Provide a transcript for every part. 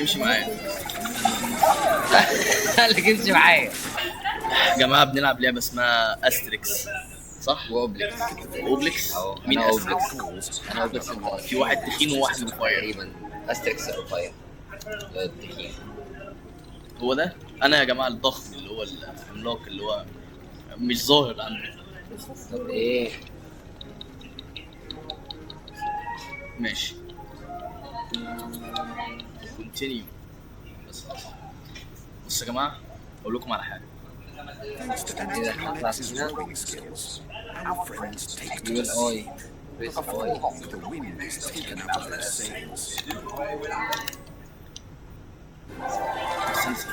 امشي معايا. قال لك امشي معايا. يا جماعة بنلعب لعبه اسمها استريكس، صح؟ واوبلكس. اوبلكس. أهو، مين أنا استريكس؟ أوبلكس. انا اوبلكس، انت في واحد تخين وواحد رفيع. تقريبا. استريكس الرفيع التخين. هو ده انا يا جماعة، الضخم اللي هو العملاق اللي هو مش ظاهر عنده. طب ايه؟ ماشي، continue. بس خلاص. بص يا جماعة، اقول لكم على حاجة. Thanks to ايه ده؟ هطلع Anti-Climax's هنا. rowing skills, our friends take to يقول the اي sea. press Before اي. long, the wind is taken out of their sails. بس انسى.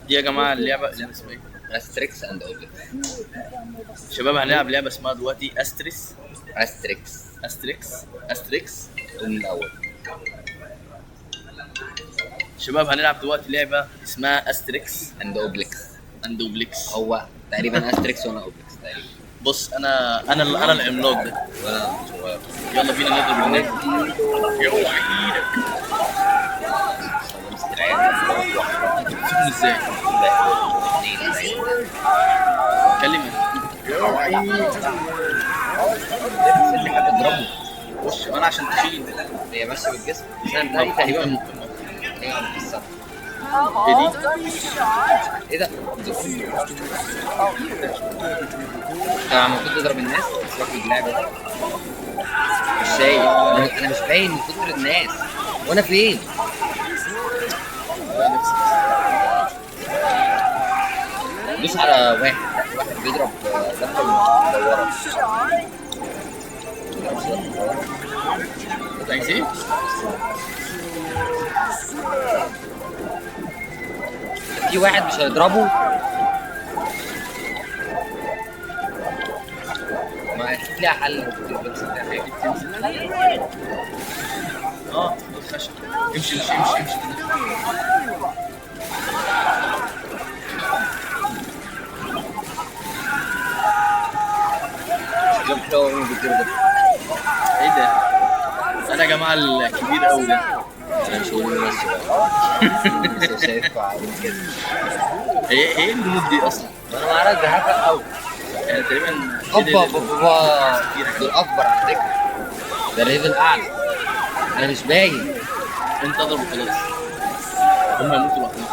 دي يا جماعة اللعبة اسمها ايه؟ استريكس and اوبلكس. شباب هنلعب لعبه اسمها دلوقتي استريس. استريكس. استريكس استريكس. قول من الاول. شباب هنلعب دلوقتي لعبه اسمها استريكس and اوبلكس. and اوبلكس. هو تقريبا استريكس وانا اوبلكس تقريبا. بص، انا العملاق ده. ولا مش هو. يلا بينا نضرب الناس. اوعى ايدك. انت بتسيبني ازاي؟ كلمني. اوعى ايدك. اللي حد اضربه. بص انا عشان تخين. هي ماشية بالجسم بس انا بتاعي تقريبا هي مكسرة. ايه دي؟ ايه ده؟ طبعا المفروض تضرب الناس. سيبك من اللعبة دي. مش شايف انا مش باين من كتر الناس. وانا فين؟ دوس على واحد. واحد بيضرب لفه مدورة. بيضرب لفة مدورة. انت عايز ايه؟ في واحد مش هيضربه. ما اكيد ليها حل، بس ليها حاجة. اه الخشب. امشي امشي امشي امشي. شكلهم حلو قوي بيطيروا ده. ايه ده؟ انا يا جماعة الكبير قوي ده. انا مش هقول بس بس شايف عامل كده. ايه الجنود دي اصلا؟ انا ما اعرفش، ده هفق قوي. يعني تقريبا. اوبا اوبا اوبا، دول اكبر على فكرة. ده level اعلى. انا مش باين. انت اضرب وخلاص، هم يموتوا لوحدهم.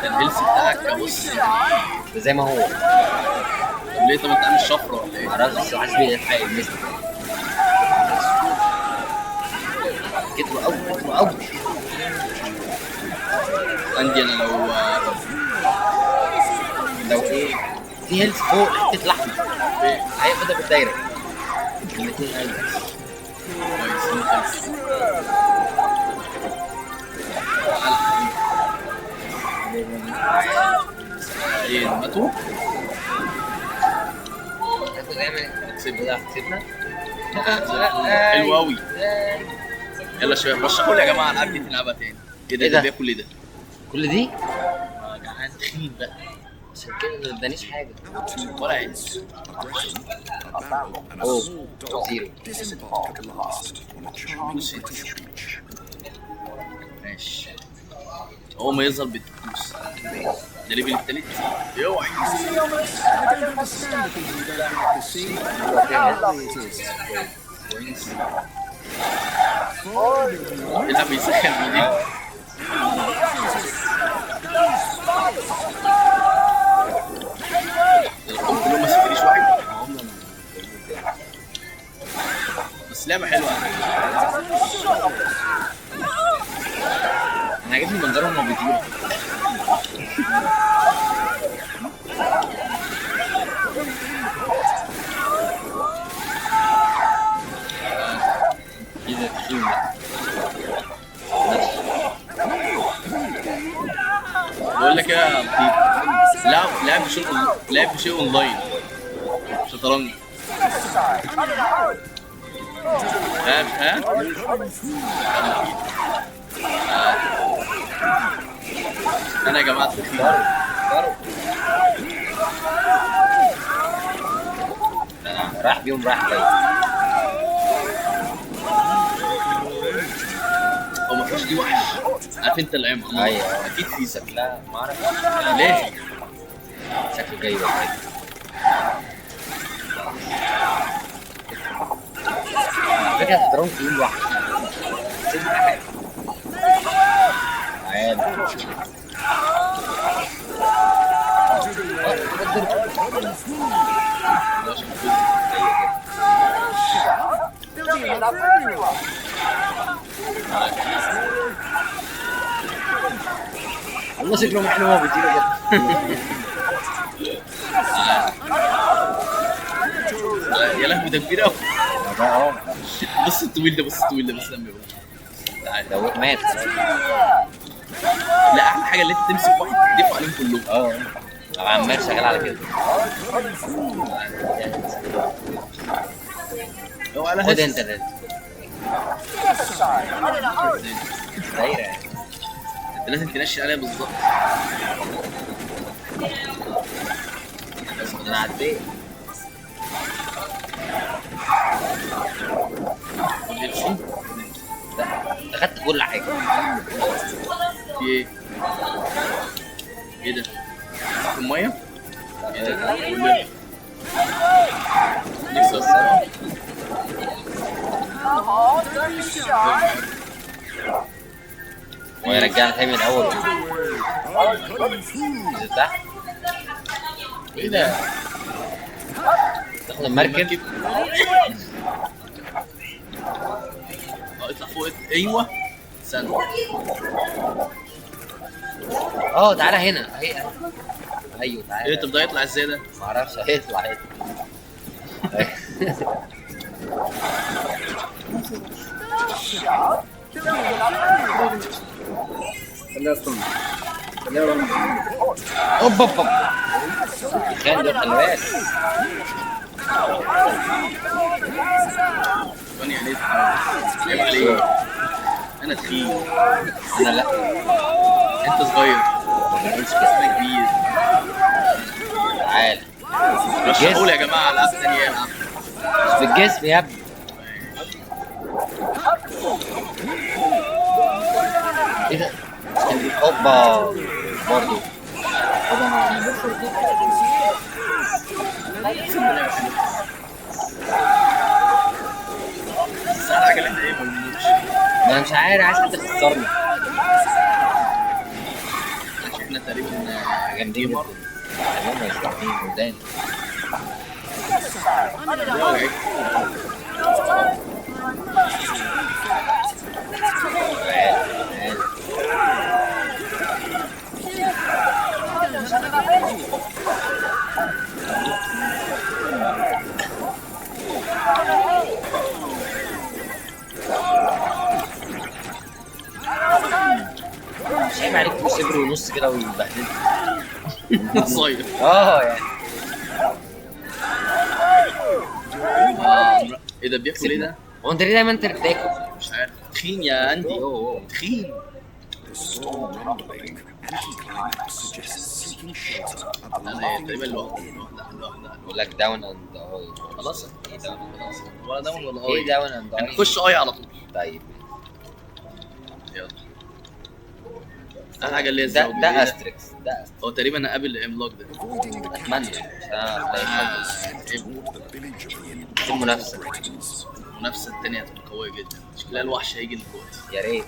ده ال health بتاعك بص. ده زي ما هو. طب ليه؟ طب انت عامل شفرة ولا ايه؟ ما اعرفش، بس حاسس بيلحق يلمسني. كتروا قوي، كتروا قوي. عندي انا لو لو ايه؟ في health فوق حتة لحمه. ايه؟ هياخدها بالدايره. الاثنين قلب. كويس انت. ايه ماتوا؟ هاخد اعمل كسبنا كسبنا. حلو قوي. يلا يا شباب رشحوا لي يا جماعة العاب دي نلعبها تاني. ايه ده؟ إيه ده ده؟ بياكل ايه ده؟ كل دي جعان تخين بقى. عشان كده ما ادانيش حاجة. Our two ولا عين. friends, a breton, a barrel, and a Oh, small dog zero. disembark at last on a charming British beach. ماشي، هو ما يظهر بتدوس. ده level التالت. اوعى. I don't understand the people who don't like the sea. How lovely it is. كويس. العب بيسخن بايديه. الارقام كلهم ما سكريش واحد. بس لعبه حلوة. انا عاجبني منظرهم وهما بيطيروا. ايه ده تخين ده؟ بقول لك ايه يا لطيف، لعب شيء، لعب شيء اونلاين شطرنج. ها ها انا يا جماعة تخين. ضرب ضرب. انا رايح بيهم رايح جاي. هو ما فيش دي وحش، عارف انت العمق. ايوه اكيد في سكة. شكلها ما اعرف ليه؟ شكله جاي ولا ايه؟ على فكرة تضربهم في يوم واحد. سيب حاجة. تعال. ده عشان كده. There'll be enough for everyone. والله شكلهم حلو وهو بيطيروا كده. يا لهوي ده كبير قوي. ده اه بص الطويل ده، بص الطويل ده، بس لما يبقى تعال. ده مات. لا احلى حاجة اللي انت تمسك واحد تدفع عليهم كلهم. اه عمال شغال على كده. هو على خد هس. انت ده دايرة يعني. انت لازم تنشي عليها بالظبط. بس انا عديت. خد health. ده انت خدت كل حاجة. في ايه؟ ايه ده؟ في المية؟ ايه ده؟ نفسي اصلا. ويرجعنا تاني من الاول. نزل تحت. ايه ده؟ تاخد المركب. اه اطلع فوق. ايوه استنى. اه تعالى هنا اهي. ايوه تعالى. ايه طب ده يطلع ازاي ده؟ ما اعرفش هيطلع هيطلع. خليها stun، خليها run. اوب اوب اوب. الخان ده خلي بالك. ثانية عليك. عيب عليك. انا تخين. انا لا. انت صغير. ما تقولش كده. انا كبير. تعالى. رشحوا لي يا جماعة العاب ثانية العب. مش بالجسم يا ابني. ايه ده؟ اوبا برضه. بس احلى حاجة اللي احنا ايه ما بنموتش. ما انا مش عارف، عايز حد يخسرنا. عشان احنا تقريبا جامدين جدا. هم مستحملين قدام. ده تعالى تعالى. مش عيب عليك شبر ونص كده ويبهدلك. صغير. اه يعني. ايه ده بياكل ايه ده؟ هو انت ليه دايما انت اللي بتاكل؟ مش عارف. تخين يا اندي. يوه. تخين. The storm rumbling anticlimax suggests seeking shelter at the انا تقريبا laughing لوحدي inn. لوحدي لوحدي. بيقول لك down and اي. خلاص. ايه down and اي؟ ولا down ولا ايه اي. down and اي؟ نخش اي على طول. طيب يلا. احلى حاجة اللي هي ده الزوجي. ده إيه استريكس، ده استريكس. هو تقريبا قابل العملاق ده. Avoiding the اتمنى capital, عشان انا head toward the village of the في منافسة. Bretons. المنافسة الثانية هتبقى قوية جدا. شكلها الوحش هيجي دلوقتي. يا ريت.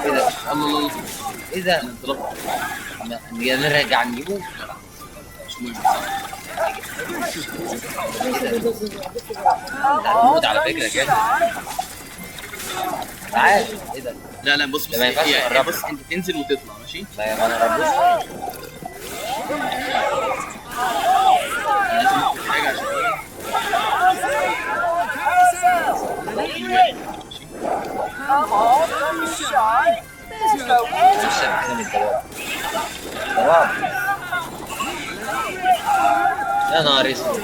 ايه ده؟ الله الله الله. ايه ده؟ انا اتضربت. نرجع نجيبه؟ مش مهم صح؟ ايه ده؟ انت هتموت على فكرة كده. تعال. ايه ده؟ لا لا بص بص ده ما ينفعش يعني نقربه. بص انت تنزل وتطلع ماشي؟ لا يا ما انا ربوش. انا لازم اخد حاجة عشان ايه؟ مش كده من الدواب. دواب. يا نهار اسود.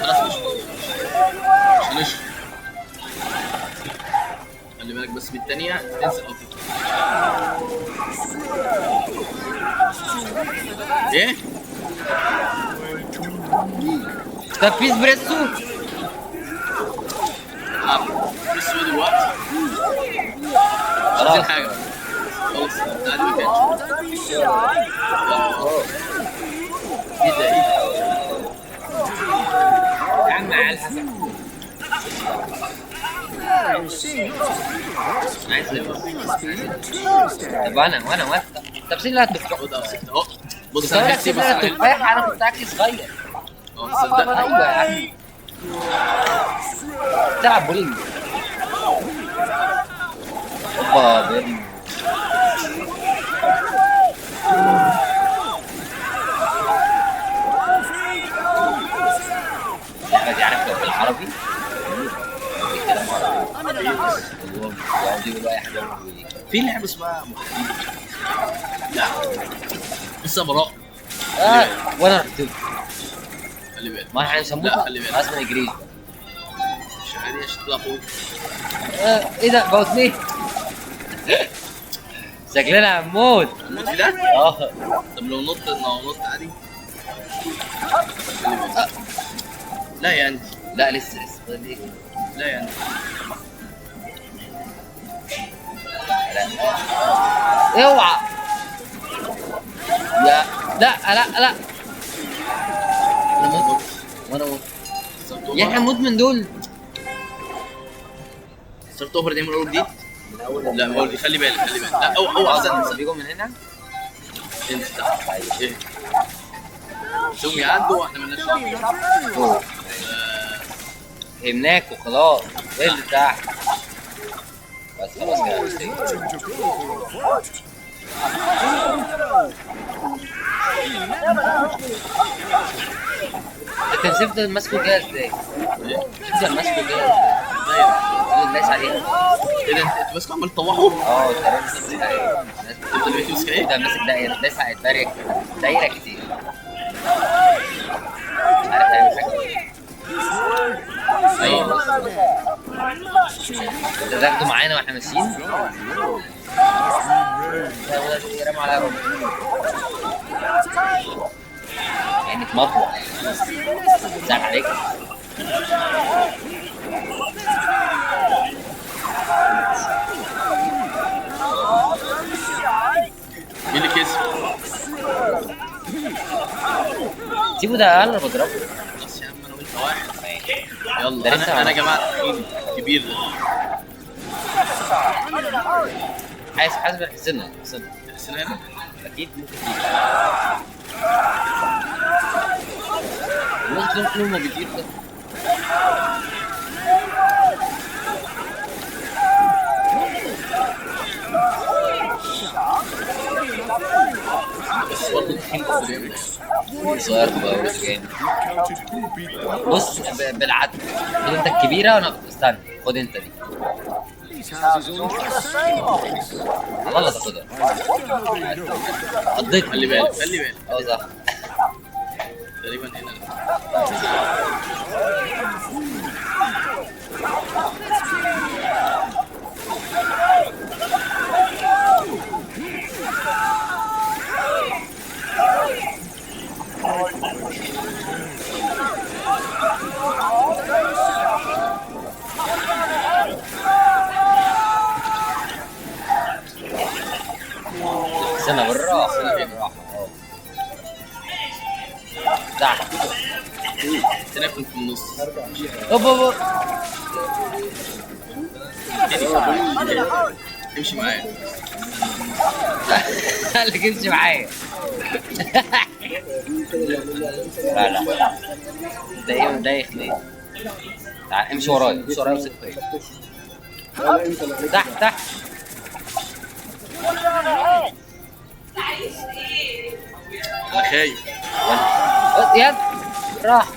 خلاص مش هنشرب. خلي بالك بس من الثانية تنزل او تطلع. ايه؟ طب في اسبريسو؟ اسبريسو دلوقتي مش عايزين حاجة خلاص. عادي ما كانش. ايه ده ايه ده؟ يا عم على الحسن. عايز طب انا وانا طب سيب لها التفاح. اهو بص انا سيب لها التفاح، انا كنت اكل صغير. تصدق؟ ايوه يا عم تلعب بولينج. اوبا بيرمي. اللعبة دي عارف لو بالعربي الكلام عربي والله بيقعدوا يقولوا اي حاجة. في لعبة اسمها مخدرات. لا لسه براء. وانا رحت له. خلي بالك. ما احنا مش هنموت. لا خلي بالك. خلاص ما نجريش بقى. مش عادي عشان تطلع فوق. ايه ده؟ بقوا اتنين. شكلنا هنموت. نموت في ده؟ اه. طب لو نط عادي. خلي بالك. لا يا اندي. لا لسه لسه. لا يا اندي. لا اوعى. لا لا لا لا. انا موت وانا موت. يا احنا نموت من دول. start over دي من اول جديد؟ لا من اول جديد. خلي بالك خلي بالك. لا اوعى استنى. بيجوا من هنا. انت تحت. ايه؟ شوف يعدوا واحنا مالناش دعوه. فهمناك وخلاص. ايه اللي تحت؟ بس خلاص كده. انت بتفضل ماسكه كده ازاي؟ بتفضل ماسكه كده ازاي؟ تفضل دايس عليها. ايه ده انت ماسكه عمال تطوحه؟ اه تقريبا ماسك دايرة. انت ماسك ايه؟ انت ماسك دايرة دايس على الدايرة دايرة كتير. مش عارف تعمل حاجة. ايوه بص انت تاخده معانا واحنا ماشيين؟ لا ولا رمى على رمى. يعني اتمطوع. صعب عليك. مين اللي كسب؟ سيبه ده انا بضربه. خلاص يا عم انا وانت واحد. يلا انا يا جماعة كبير ده. عايز حاسب الحسنة. الحسنة هنا؟ اكيد ممكن تيجي. ممكن ما بيطير ده. بس برضه تخين بس جامد. صغير تبقى جامد. بص بالعدل. خد انت الكبيرة وانا استنى. خد انت دي. والله تاخدها. قضيت. خلي بالك خلي بالك. اه صح. تقريبا هنا. سنة بالراحة بالراحة. تحت. تناكل في النص. اوب اوب. امشي معايا. قال لك امشي معايا. لا لا انت ايه مدايخ ليه؟ تعال امشي ورايا امشي ورايا وسيب. تحت تحت. انا خايف. يد راح.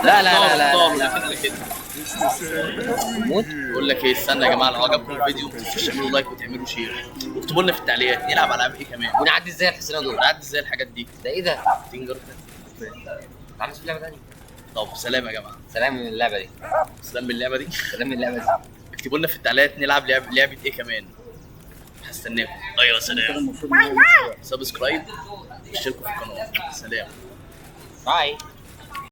لا لا لا لا لا كده موت. بقول لك ايه، استنى يا جماعة، لو عجبكم الفيديو ما تنسوش تعملوا like وتعملوا share واكتبوا لنا في التعليقات نلعب العاب ايه كمان، ونعدي ازاي الحصينه دول، ونعدي ازاي الحاجات دي. ده ايه ده؟ تنجر. تعال نشوف لعبه ثانية. طب سلام يا جماعة. سلام من اللعبة دي. سلام من اللعبة دي. سلام من اللعبة دي. اكتبوا لنا في التعليقات نلعب لعبه ايه كمان. هستناكم. ايوه سلام. المفروض إن هو subscribe واشتركوا في القناة. سلام. bye.